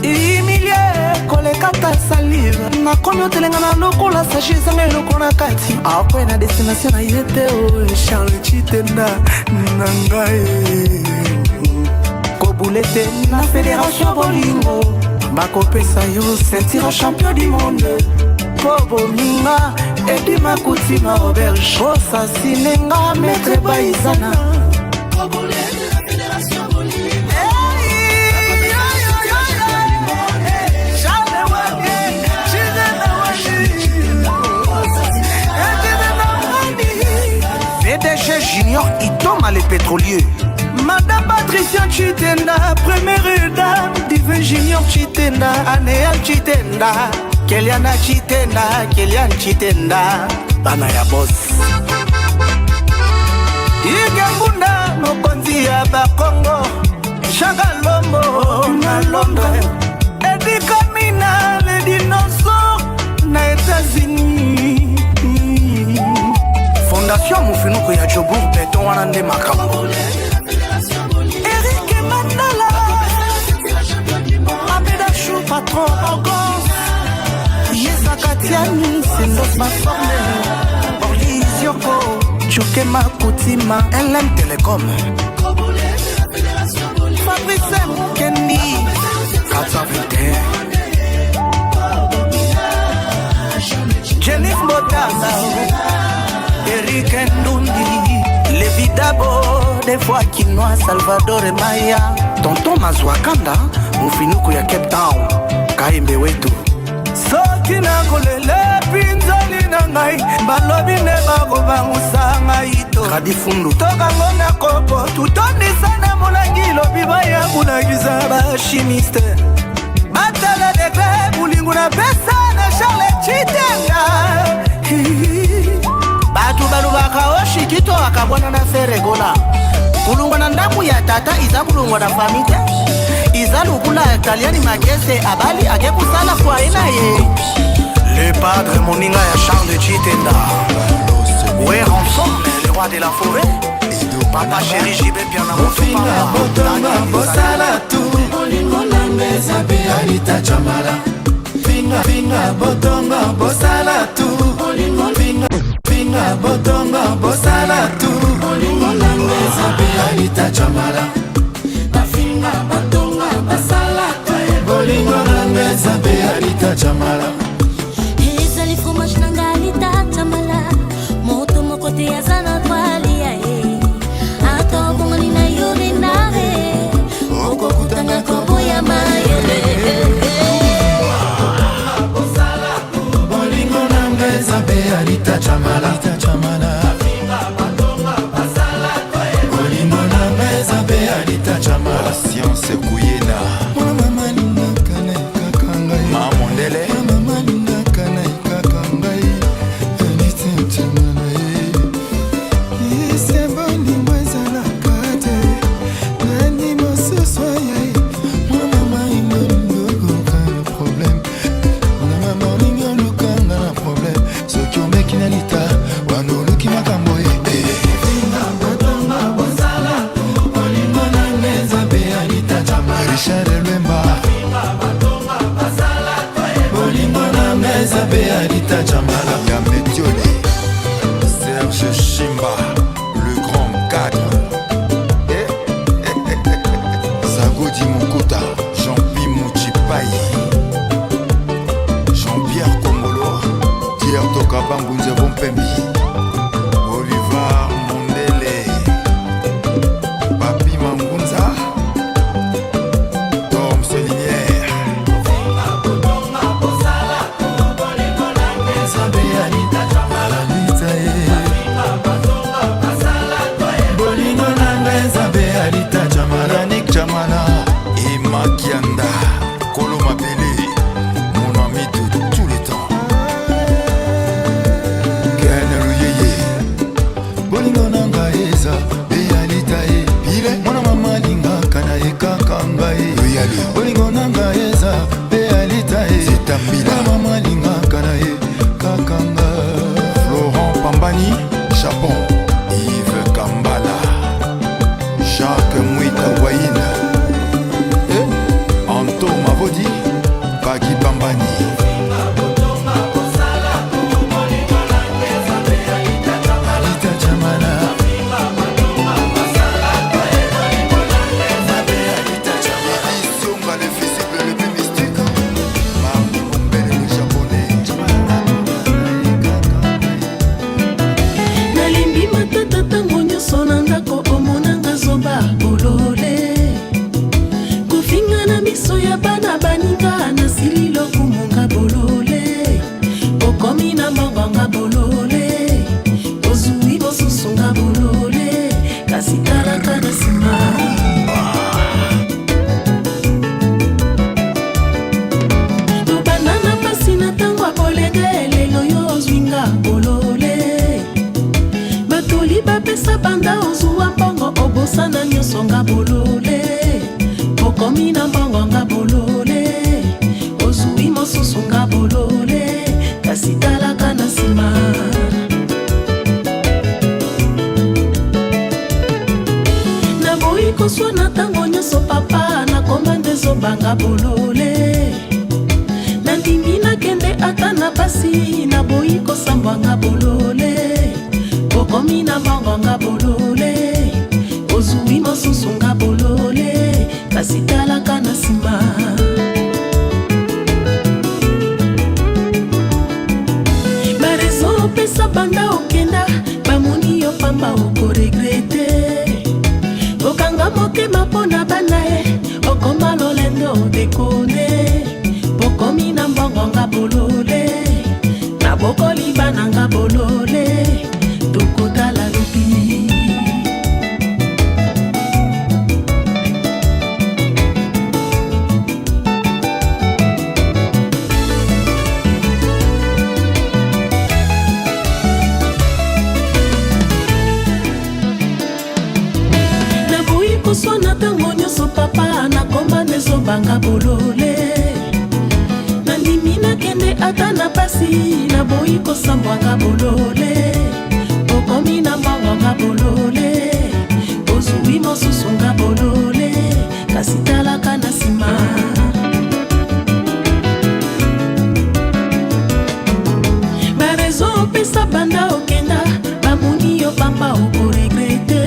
humilie koleka ta salive nakomi otelengana lokola sache ezanga eloko na kati akwe na destination na ye te o Charles Chitenda na ngai kobule te na fédération bolingo bakopesa yo ceinture champion du monde po bominga edima kutima auberge osasinenga maître baizana. PDG Junior Itoma le pétrolier. Madame Patricia Chitenda, première dame, Divin Junior Chitenda, Anéal Chitenda, Keliana Chitenda, Kelian Chitenda, Bana ya boss. Igangunda, mokonzi ya Bakongo, Shaka Lombo na Londres, Edi Kamina, le dinosaure na États-Unis. Fondation Mufinuku ya Jobourg Beton wana nde makambo. Eric Mandala, Abedachou patron August, Yezakatiani, Sendos Maforme, Orly Zioko, Chukema Kutima, LM Telecom. Fabrice Mukendi, 421. Jennifer Motala, Eric Ndundi, Levi Dabo, des fois Kinois, Salvador et Maya. Tonton Mazwakanda, Mufinuku ya Cape Town, Kaimbe wetu. Soki nakolela mpinzoli na ngai balobi nde bakobangusa ngai to Radi Fundu. Tokango na kopo tutondisa na molangi lobi baya kolakisa bachimiste batala degre bolingo na pesa na Charles Chitenda. Tata iza kulongwa na fami te, iza lukula Kaliani Makese abali ake kusala foye na ye. Le padre moninga ya Charles Chitenda, Weranson, le roi de la forêt, papa chéri JB Piana. Ofinga botonga bosala tu, bolingo nanga eza mpe Alita Jamala. Finga finga botonga bosala tu, bolingo finga finga botonga bosala tu, bolingo nanga eza mpe Alita Jamala. Bafinga batonga basala tu, bolingo nanga eza mpe Alita Jamala. Ezali fromage na ngai litatamala, moto moko te aza na droit ya ye, ata obongoli na yo renare, okokutanga koboya mayele. Bolingo nanga eza mpe Alita Jamala. Bolingo nanga eza mpe Alita Jamala. Science Kuyena. Mwana mama lingaka na ekaka ngai. Ma Mondele. Mwana mama lingaka na ekaka ngai. Alita Jamala ye. Ese bolingo ezalaka te. Nani mosusu aya ye. Mwana mama olingi okoka na problème. Mwana mama olingi olukanga na problème. Soki omeki na lita wana oluki makambo ye. Bolingo nanga eza mpe Alita Jamala. Richard Lwemba. Bolingo nanga eza mpe Alita Jamala. Ya Metiole. Serge Shimba, le grand cadre. Eh, eh, eh, eh. Sagodi Mukuta, Jean-Pi Mouchipai, Jean-Pierre Kongolo, Pierre Tokabangu Nzebo Mpembi, Olivar Mondele, Papi Mangunza, Tom Selinière. Eza mpe Alita Jamala. Alita ye. Bolingo nanga eza mpe Alita Jamala. Yannick Jamala et Makianda, Kolo Mabele, mon ami de tous les temps. Ken Luyeye, Bolingo na ngai eza mpe Alita ye. Bile Mwana mama alingaka na ye kaka ngai. Luyali, Bolingo na ngai eza mpe Alita ye. Zita Mbila. Mwana mama alingaka na ye kaka ngai. Florent Pambani, Japon, Yves Kambala, Jacques Mouita Waïn, eh, Anto Mavodi, Paki Pambani. Alita Jamala. Songa le visible le plus mystique, Mardi Bombele le japonais. Nalembi matata ntango nyonso na ndako, omonanga zoba bolole, kofinga na miso ya bana baninga, nasili lokumunga bolole, okomi na mbongonga bolole, ozwi mosusunga bolole, kasi talaka na nsima. Tobanda na pasi na ntango ya bolenge, lelo yo ozwinga bolole, batoli bapesa banda ozwa mbongo, obosana nyonso nga bolole, okomi na mbongo nga bolole, ozwi mosusu nga bolole, kasi talaka na nsima. Naboyi koswana ntango nyonso papa, nakoma nde ezobanga bolole, nandimi nakende ata na pasi, naboyi kosambwanga bolole, okomi na mbongo nga bolole, ozwi mosusu nga bolole, kasi talaka na nsima. Barezo opesa banda okenda, bamoni yo pamba, okoregrete, okanga motema mpo na bana ye, okoma lolendo dekone, bokomi na mbongo nga bolole, nabokoli bana nga bolole, tokotala lobi. Naboyi koswana. zombanga bolole. Nandimi nakende ata na pasi, naboyi kosambwanga bolole. Okomi na mbongo bolole, ozwi mosusu nga bolole, kasi talaka na nsima. Barezo opesa banda okenda, bamoni yo pamba okoregrete.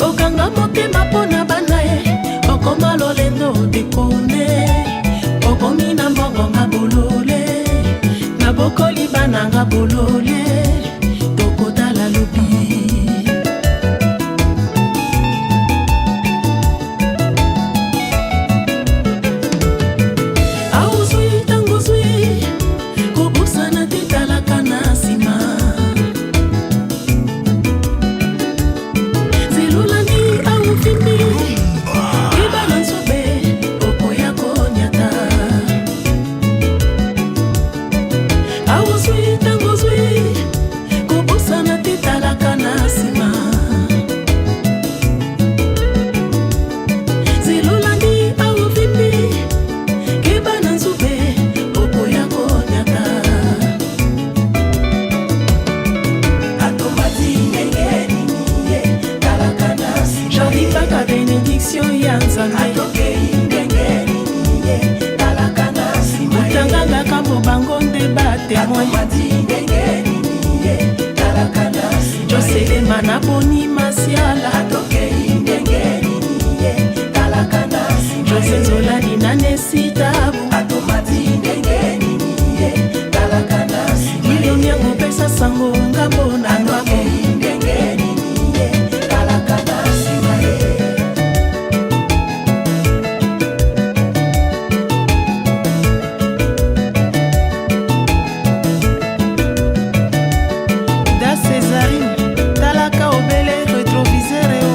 Okanga motema mpo na bana ye, okoma lolendo dekonde. Okomi na mbongo nga bolole, nabokoli bana nga bolole, tokotala lobi. Aozwi ntango ozwi, kobosana te, talaka na nsima. Zelolandi awufimbi, yeba na nzobe okoya konyata. Aozwi ntango ozwi, kobosana te, talaka na nsima. Zelolandi awufimbi, keba na nzube okoya konyata. Atomati ndenge nini ye, talaka na nsima. Jardin Baka, benediction ya Nzambe. Atokei ndenge nini ye, talaka na nsima. Otanganga kambo bango nde batemoin. Atomati ndenge nini ye, talaka na nsima. Joselema na Boni Masiala. Atokei ndenge nini ye, talaka na nsima. Jose Nzolani na Nesi Tabu. Atomati ndenge nini ye, talaka na nsima. Miliomiango pesa sango ngambo na ngambo. Atokei ndenge nini ye, talaka na nsima ye. Da Césarine, talaka obele rétroviseur o.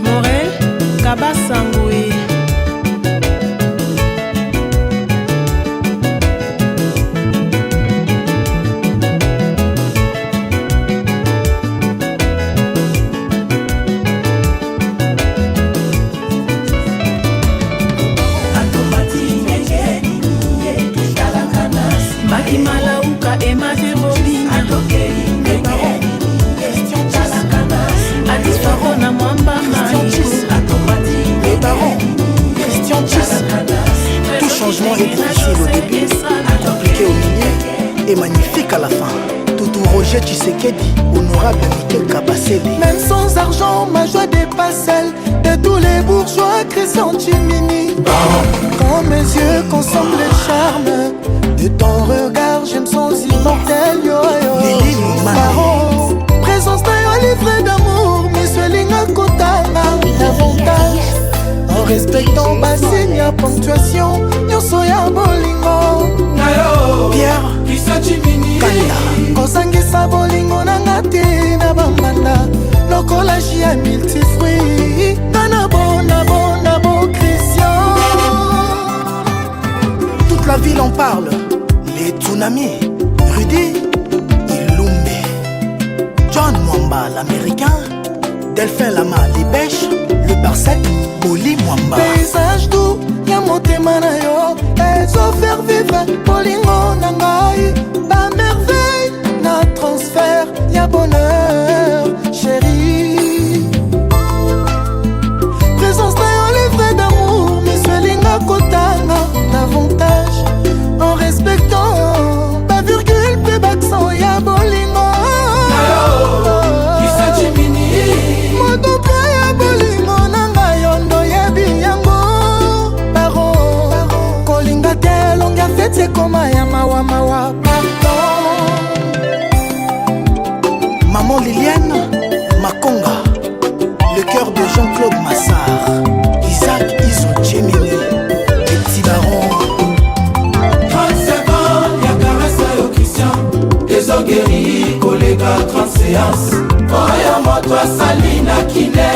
Morel Kabasango e. Atomati ndenge nini ye, talaka na nsima. Maki Malauka Emate Bobina. Atokei ndenge nini ye, talaka na nsima. Adis Faro na Mwamba Maiko. Atomati Les barons, Christian Chis. Tout changement est difficile au début, compliqué au milieu et magnifique à la fin. Toutou Roger Tshisekedi, honorable Mikel Kabasele. Même sans argent, ma joie dépasse celle de tous les bourgeois. Christian Chimini. Quand mes yeux consomment le charme de ton regard, je me sens immortel. Yo, yo. Baron, présence na yo livre d'amour, miso kotanga davantage. En respectant basigne ya ponctuation, nyonso ya bolingo. Pierre Kanda. Kosangisa bolingo na nga te na bambanda lokola jus ya multifruit, nga na bona bona bo Christian. Toute la ville en parle. Les tsunamis. Rudy Ilumbe. John Mwamba, l'américain. Delphin Lama, les pêches. Le Barcet, Boli Mwamba. Paysage doux ya motema na yo ezofaire vivre bolingo na ngai, bamerveille na transfert ya bonheur, chéri. Présence na yo livre d'amour, miso elinga kotanga davantage en respectant bavirgule mpe baccent ya bolingo. Motoka ya bolingo na ngai yo ndoyebi yango, baron. Kolinga te elongi ya feti ekoma ya mawamawa, pardon. Maman Liliane Makonga. Le cœur de Jean-Claude Massard. Isaac Iso Gemini. Les petits barons. 37 ans ya caresse yo Christian ezogeri koleka 30 séance oyo moto asali na kine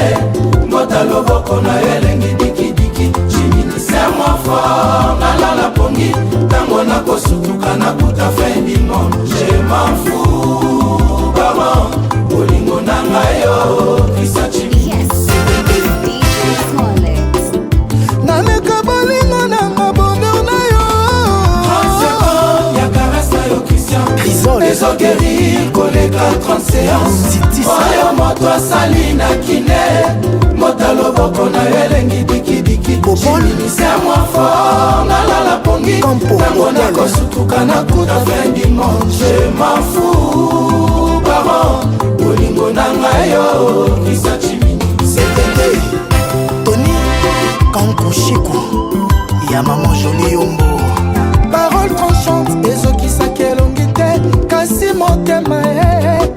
ngota loboko na yo elengi dikidiki. Jimini, serre-moi fort, nalala pongi, ntango nakosutuka nakuta fin du monde. Je m'en fous, baron, bolingo na ngai yo Christian. Ezoguérir koleka 30 séance. Oyo moto asali na kine, moto loboko na yo elengi dikidiki. Chiminise mwa fort, nalala pongi ntango nakosutuka nakuta fin du monde. Je m'en fous baron, bolingo na ngai yo Christian Chimini CTT. Tony Kankushiku ya maman Jolie Yombo. Parole tranchante ezokisaki elongi te, kasi motema e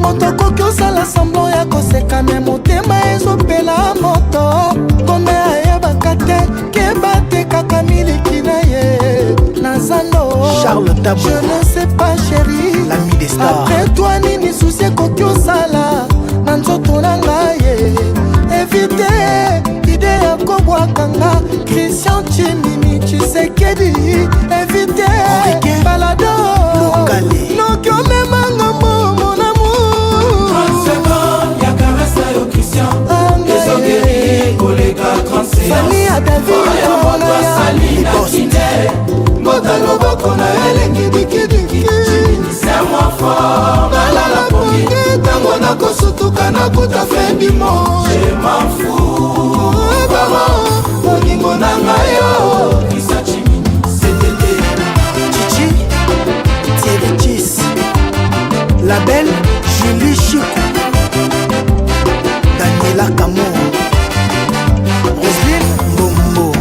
moto akoki osala semblant ya koseka, me motema ezopela moto. Kombe ayebaka te ke batekaka miliki na ye na zando. Charles Tabo. Je ne sais pas chéri, L'ami des stars. Après toi nini susi ekoki osala na nzoto na ngai ye. Évite ide ya kobwakanga Christian Chimini Tshisekedi, évite balado noki omemanga mbo mon amour. 30 secondes ya caresse na yo Christian ezoguérir koleka 30 séance. Fani ya David. Oyo moto asali na kine, moto loboko na yo elengi dikidiki. Chiminise mwa fort, nalala pongi ntango nakosutuka nakuta fin du monde. Je m'en fous baron, bolingo na ngai yo Christian Chimini CTT. Chichi Thierry Chis, la belle Julie Chico, Daniela Kamo, Roselyne Mbombo.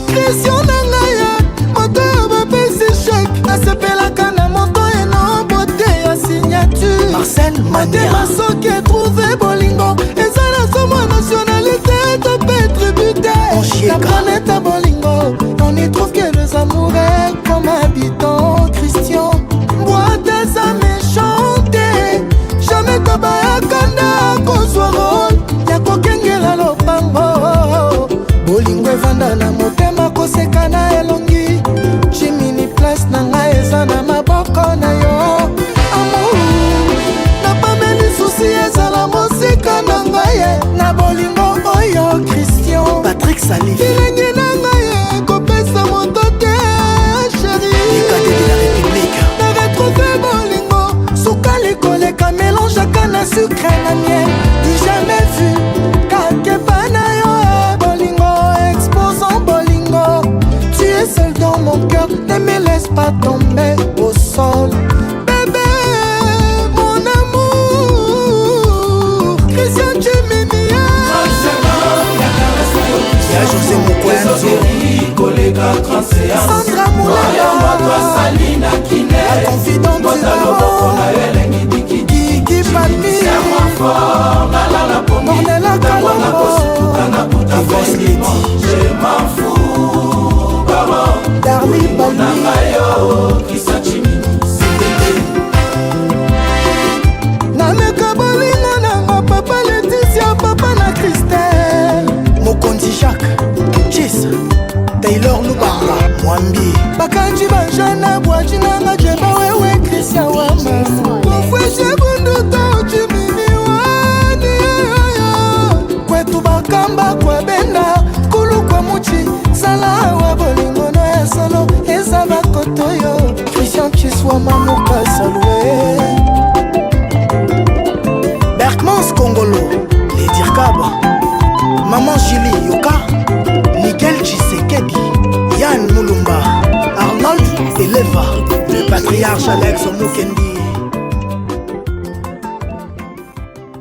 Christian na ngai ye, moto oyo bapesi chèque asepelaka na moto eno bote ya signature. Marcel Mania. Motema soki etrouve bolingo eza na somwa nationalité to mpe tribu te. Anchieka. Na planète ya bolingo on y trouve que les amoureux comme habitants. Christian boite eza méchante, jamais tobayaka nde akozwa role ya kokengela lopango. Bolingo evanda na motema, koseka na elongi. Chimini, place na ngai eza na maboko na yo. Amour napameli susi ezala mosika na ngai ye, na bolingo oyo Christian. Patrick Salif. Bilengi na ngai ekopesa moto te chéri. Les cadets de la République. Na retrouve bolingo sukali koleka mélangeaka na sucre na miel du jamais vu. Kakepa na yo e bolingo exposant bolingo, tu es seul dans mon cœur, ne me laisse pas tomber au sol, bébé mon amour. Christian Chimini. 30 secondes ya caresse na yo Ya José Mokwenzo. Ezoguérir koleka 30 séance. Sandra Oyo Moulaya. moto asali na kine, La confidente moto du loboko baron. na yo elengi dikidiki. Gigi Palmi. Chiminise mwa fort, nalala pongi Ornella ntango Kalombo. nakosutuka nakuta Divorce fin du Lady. monde. Je m'en fous baron, Darly bolingo na Balmi. ngai yo Christian Chimini CTT. Nameka bolingo nanga papa Leticia, papa na Christelle. Mokonzi Jacques Chis, Taylor Lubanga Mwambi. Bakanji bajana bwaji nanga jeba wewe Christian wama ofweshe bunduta ochimini wani kwetu bakamba kwa benda kulu kwa muchi sala wa bolingo no ya solo eza bakoto yo Christian Chiswama mokasalue. Berkmans Kongolo, les Dirkab, Maman Julie Yoka, Miguel Tshisekedi, Yann Moulumba, Arnold Eleva, le patriarche Alex Mukendi.